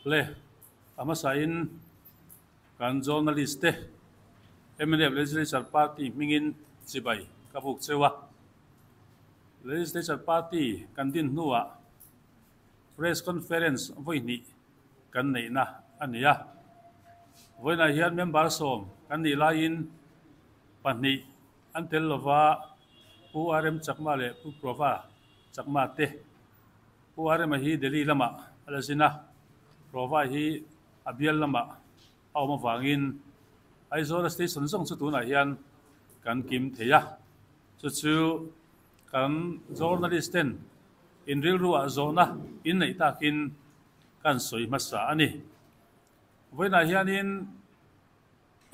Le a hmasain kan journalist te mnf Legislature Party hmingin chibai ka buk cheu a. Legislature Party kan din hnuah Press Conference vawi hnih kan neihna a ni a. Vawiinah hian member sawm kan nih laiin pahnih an tel lova Pu RM Chakma leh Pu Prova Chakma te. Pu RM-a hi Delhi lamah a la zin a, Prova hi a bial lamah a awm avangin Aizawl-a station zawng chu tunah hian kan kim thei a. Chu chu kan journalist ten in rilruah zawhna in neih takin kan sawi hmasa a ni. Vawiinah hianin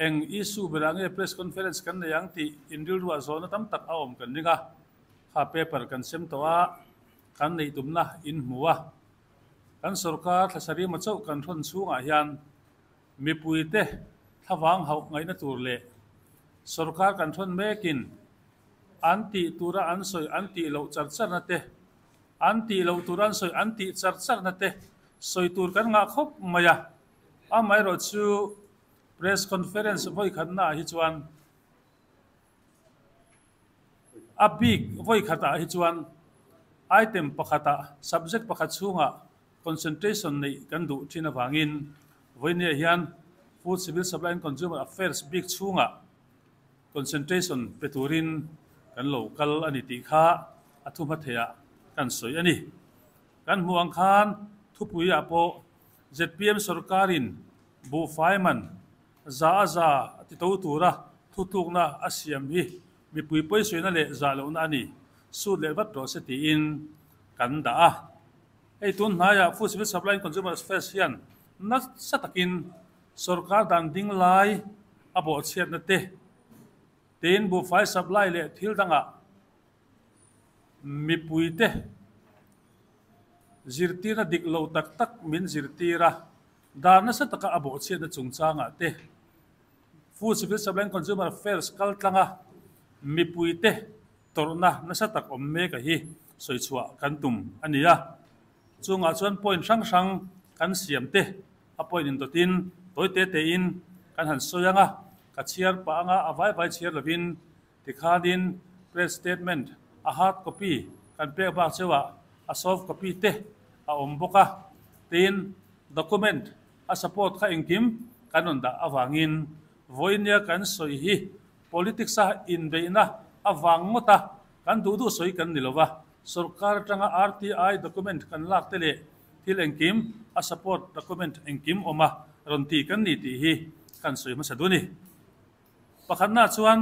eng issue berah nge press conference kan nei ang tih in rilruah zawhna tam tak a awm kan ring a, kha paper kan sem tawh a, kan neih tumna in hmu a. Kan sorkar thlasarima chauh kan hrawn chhungah hian mipuite thlavang hauh ngaihna tur leh sorkar kan hrawn mekin an tih tura an sawi an tih loh char charna te, an tih loh tura an sawi an tih char charna te sawi tur kan ngah khawp mai a. Amaherawhchu press conference vawi khatnaah hi chuan a bik vawi khatah hi chuan item pakhatah subject pakhat chhungah concentration neih kan duh thin avangin vawinia hian Food Civil Supply and Consumer Affairs bik chhungah concentration pe turin kan lo kal a ni tih kha a thu hma theiah kan sawi a ni. Kan hmuh ang khan thupuiah pawh zpm sorkarin buhfai man za a za a ti to tura thutlukna a siam hi mipui pawisawiina leh zah lohna a ni, sut leh vat rawh se tiin kan dah a. Hei tun hnaiah Food Civil Supply and Consumer Affairs hian nasa takin sorkar dan ding lai a bawhchhiatna te, tin buhfai supply leh thil dangah mipuite zirtirna dik lo tak tak min zirtir a, dan nasa taka a bawhchhiatna chungchangah te Food Civil Supply and Consumer Affairs kal tlanga mipuite tawrhna nasa tak awm mek a hi sawi chhuah kan tum a ni a. Chungah chuan point hrang hrang kan siam te a point indawtin tawi te tein kan han sawi ang a, ka chhiar pah anga a vai vai chhiar lovin tikhanin press statement a hard copy kan pek bak cheuah a soft copy te a awm bawk a, tin document a support kha engkim kan rawn dah avangin vawinia kan sawi hi Politics a inbeihna avang ngawt a, kan duh duh sawi kan ni lo va, sorkar atanga RTI document kan lak te leh thil engkim a support document engkim awm a rawn ti kan ni tih hi kan sawi hmasa duh a ni. Pakhatna chuan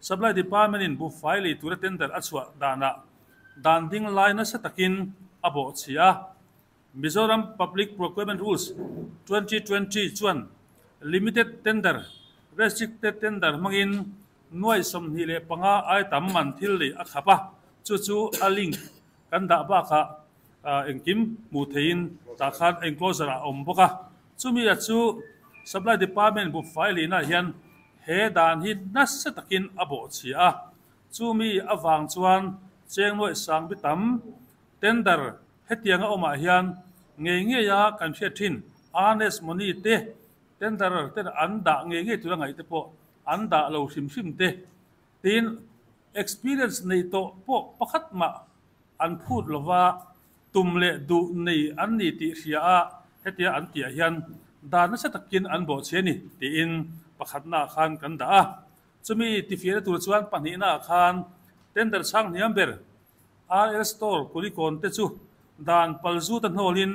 Supply Department in buhfai lei tura tender a chhuah danah dan ding lai nasa takin a bawhchhia a, Mizoram Public Procurement Rules 2020 chuan Limited Tender, Restricted Tender hmangin nuai 25 ai tam man thil lei a khap a, chu chu a link kan dah bakah engkim hmuh theihin tah khan enclosure ah a awm bawk a. Chumi a chu Supply Department buhfai leinah hian he dan hi nasa takin a bawhchhia a, chumi avang chuan cheng nuai sang bi tam tender Hetianga awmah hian ngei ngeia kan hriat thin Earnest Money te, tenderer ten an dah ngei ngei tura ngaih te pawh an dah lo hrim hrim te, tin experience nei tawh pawh pakhat mah an phut lova tum leh duh nei an ni tih hria a hetia an tihah hian dan nasa takin an bawhchhe a ni tiin pakhatnaah khan kan dah a. Chumi tifiahna tur chuan pahnihnaah khan tender chhang hniam ber RL Store Kulikawn te chu dan palzut a hnawlin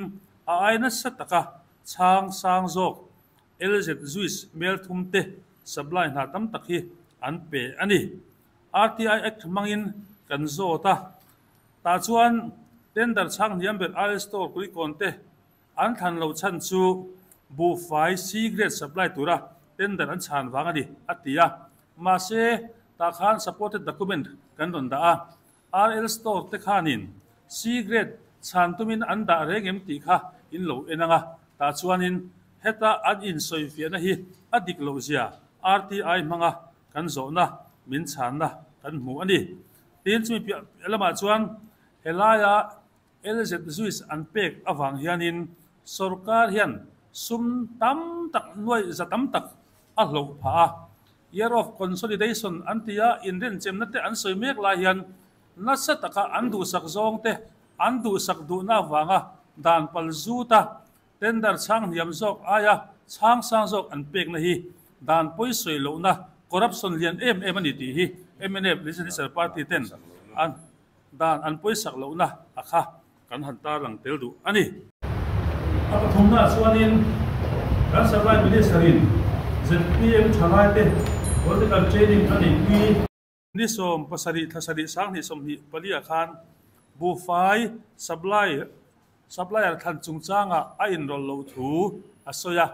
a ai nasa taka chhang sang zawk LZ Juice melthum te supply hna tam tak hi an pe a ni. RTI Act hmangin kan zawt a, tah chuan tender chhang hniam ber RL Store Kulikawn te an thlan lo chhan chu buhfai C-grade supply tura tender an chhan vang a ni, a ti a. Mahse, tah khan supported document kan rawn dah a, RL Store te khanin C-grade chhan tumin an dah reng em tih kha in lo en ang a, tah chuanin heta an insawifiahna hi a dik loh zia RTI hmanga kan zawhna min chhanna kan hmu a ni. Tin, chumi piah lamah chuan helaia LZ Juice an pek avang hianin Sorkar hian sum tam tak nuaih za tam tak a hloh phah a. Year of Consolidation an ti a, inrenchemna te an sawi mek lai hian nasa taka an duhsak zawng te an duhsak duhna avanga dan pal zut a, tender chhang hniam zawk aia chhang sang zawk an pekna hi dan pawisawi lohna corruption lian em em a ni tih hi mnf Legislature Party ten an dan an pawisak lohna a kha kan han tarlang tel duh a ni. A pathumnaah chuanin kan Supply Minister-in zpm thalaite political training a neihpui. Ni 70 thla sarih 2024 ah khan buhfai supply supplier thlan chungchangah a inrawlh loh thu a sawi a.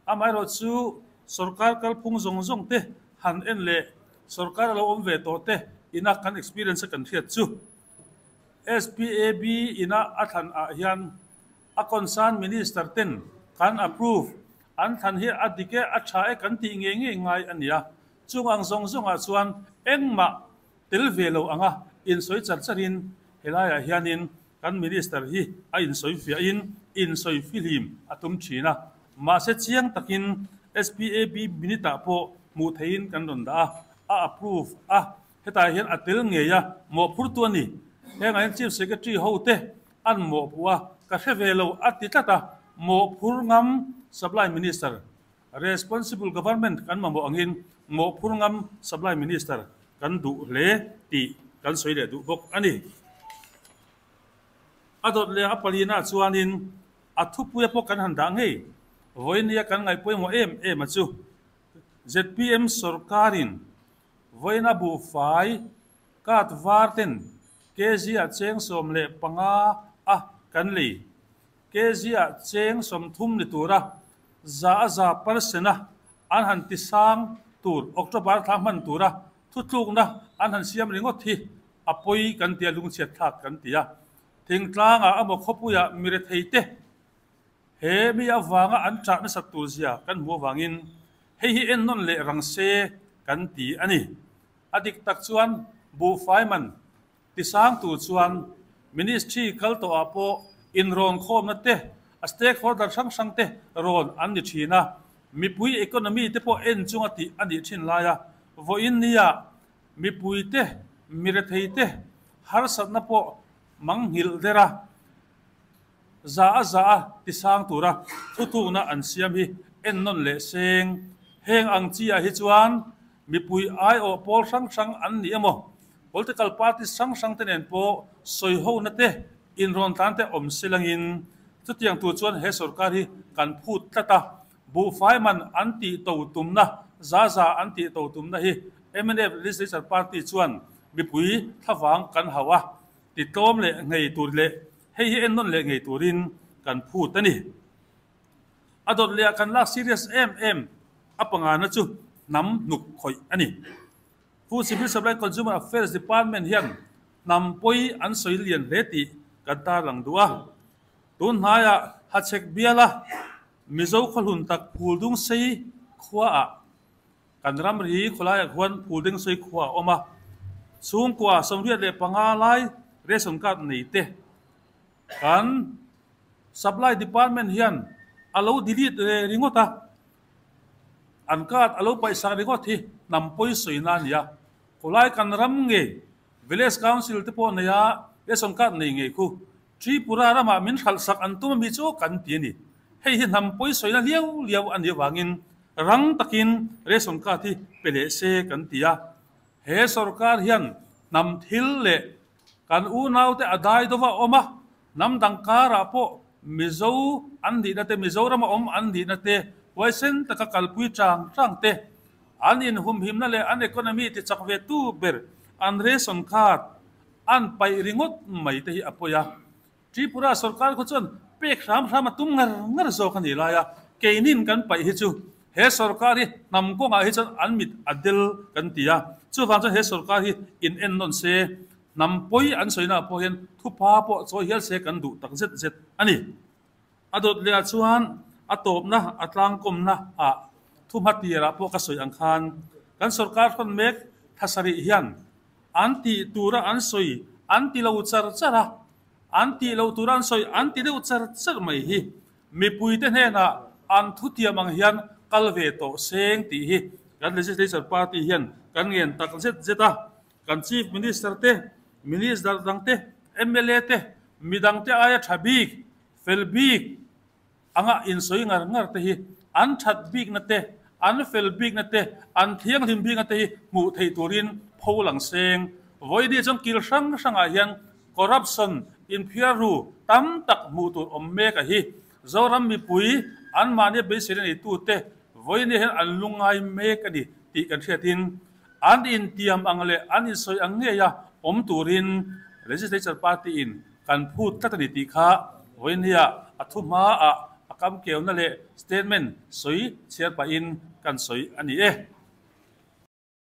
Amaherawh chu sorkar kalphung zawng zawng te han en leh sorkar a lo awm ve tawh te ina kan experience a kan hriat chu SPAB ina a thlan ah hian a concern minister ten kan approve an thlan hi a dik e a tha e kan tih ngei ngei ngai a nia. Chung ang zawng zawngah chuan engmah tel ve lo anga insawi char charin helaiah hianin kan Minister hi a insawi fiahin insawi fihlim a tum thin a. Mahse chiang takin SPAB minute-ah pawh hmuh theihin kan rawn dah a, a approve a, hetah hian a tel ngei a, mawhphurtu a ni. Hengah hian Chief Secretary hote an mawhpuh a, ka hre ve lo a ti tlat a, mawhphur ngam Supply Minister Responsible Government kan mamawh angin mawhphur ngam Supply Minister kan duh hle tih kan sawi leh duh bawk a ni. A dawt leh a palina chuanin a thupuia pawh kan han dah ngei. Vawinia kan ngaih pawimawh em em a chu zpm sorkarin vawiina buhfai card var ten kg ah cheng 15 a kan lei kg ah cheng 30 ni tura za a za percent a an han ti sang tur October thla hman tura thutlukna an han siam ringawt hi a pawi kan ti a, lungchhiat thlak kan ti a. Thingtlangah emaw khawpuiah mi rethei te he mi avanga an chah nasat tur zia kan hmuh avangin hei hi ennawn leh rang se kan ti a ni. A dik tak chuan buhfai man Ti sang tur chuan Ministry kal tawhah pawh inrawn khawmna te, a stakeholder hrang hrang te rawn an ni thin a, mipui economy te pawh en chunga tih a nih thin laia vawiin nia mipui te, mirethei te harsatna pawh mangnghilh der a, za a za a ti sang tura thuthukna an siam hi ennawn leh seng. Heng ang chi ah hi chuan mipui aiawh pawl hrang hrang an ni emaw, political parties hrang hrang te nen pawh sawihona te, inrawn tlan te awm se langin chutiang tur chuan he sorkar hi kan phut tlat a, buhfai man an tih to tumna, za za an tih to tumna hi mnf Legislature Party chuan mipui thlavang kan hauh a, ti tlawm leh ngei tur leh hei hi ennawn leh ngei turin kan phut a ni. A dawt leh ah kan lak serious em em a pangana chu hnam hnuk khawih a ni. Food Civil Supply Consumer Affairs Department hian hnam pawi an sawi lian hle tih kan tarlang duh a. Tun hnaiah Hachhek biala Mizo khawhlun tak Phuldung sei khuaah Kan ramri khawlaiah khuan Phuldengsei khua a awm a, chhungkua 85 lai ration card nei te kan Supply Department hian a lo delete ve ringawt a, an card a lo paihsak ringawt hi hnam pawi sawina a ni a. Khawlai kan ram ngei Village Council te pawh nei a, ration card nei ngei khu Tripura ramah min hralhsak an tum ami chu kan ti a ni. Hei hi hnam pawi sawina liau liau a nih avangin rang takin ration card hi pe leh se kan ti a. He sorkar hian hnam thil leh kan unaute a dai dova awm a, hnam dang karah pawh Mizo an nihna te, Mizorama awm an nihna te, huaisen taka kalpui chang chang te, an inhumhimna leh an economy tichak ve tu ber an ration card An paih ringawt mai te hi a pawi a. Tripura sorkar khaw chuan pek hram hram a tum ngar ngar zawk a nih lai a, keinin kan paih hi chu he sorkar hi hnam kawngah hi chuan an mit a del kan ti a. Chuvang chuan he sorkar hi in en nawn se, hnam pawi an sawina pawh hian thupa pawh chawi hial se kan duh tak zet zet a ni. A dawt leh ah chuan a tawpna a tlangkawmna ah thuhma tirah pawh ka sawi ang khan kan sorkar hrawn mek thasarih hian an tih tura an sawi an ti lo char char a, an tih loh tura an sawi an ti deuh char char mai hi. Mipuite hnenah an thutiam ang hian kal ve tawh seng tih hi kan Legislature Party hian kan ngen tak zet zet a. Kan Chief Minister te, Minister dang te, mla te, midang te aia tha bik, fel bik anga insawi ngar ngar te hi an that bikna te, an fel bikna te, an thianghlim bikna te hi hmuh theih turin pho lang seng. Vawiini chuan kil hrang hrangah hian Corruption inphiar ru tam tak hmuh tur awm mek a hi. Zoram mipui anmahni beiseina neitute vawiini hian an lungngai mek a ni tih kan hriatin an intiam ang leh an insawi ang ngeia awm turin Legislature Party-in kan phut tlat a ni tih kha vawinia a thu hmaah a kamkeuna leh statement sawi chhiar pahin kan sawi a ni e.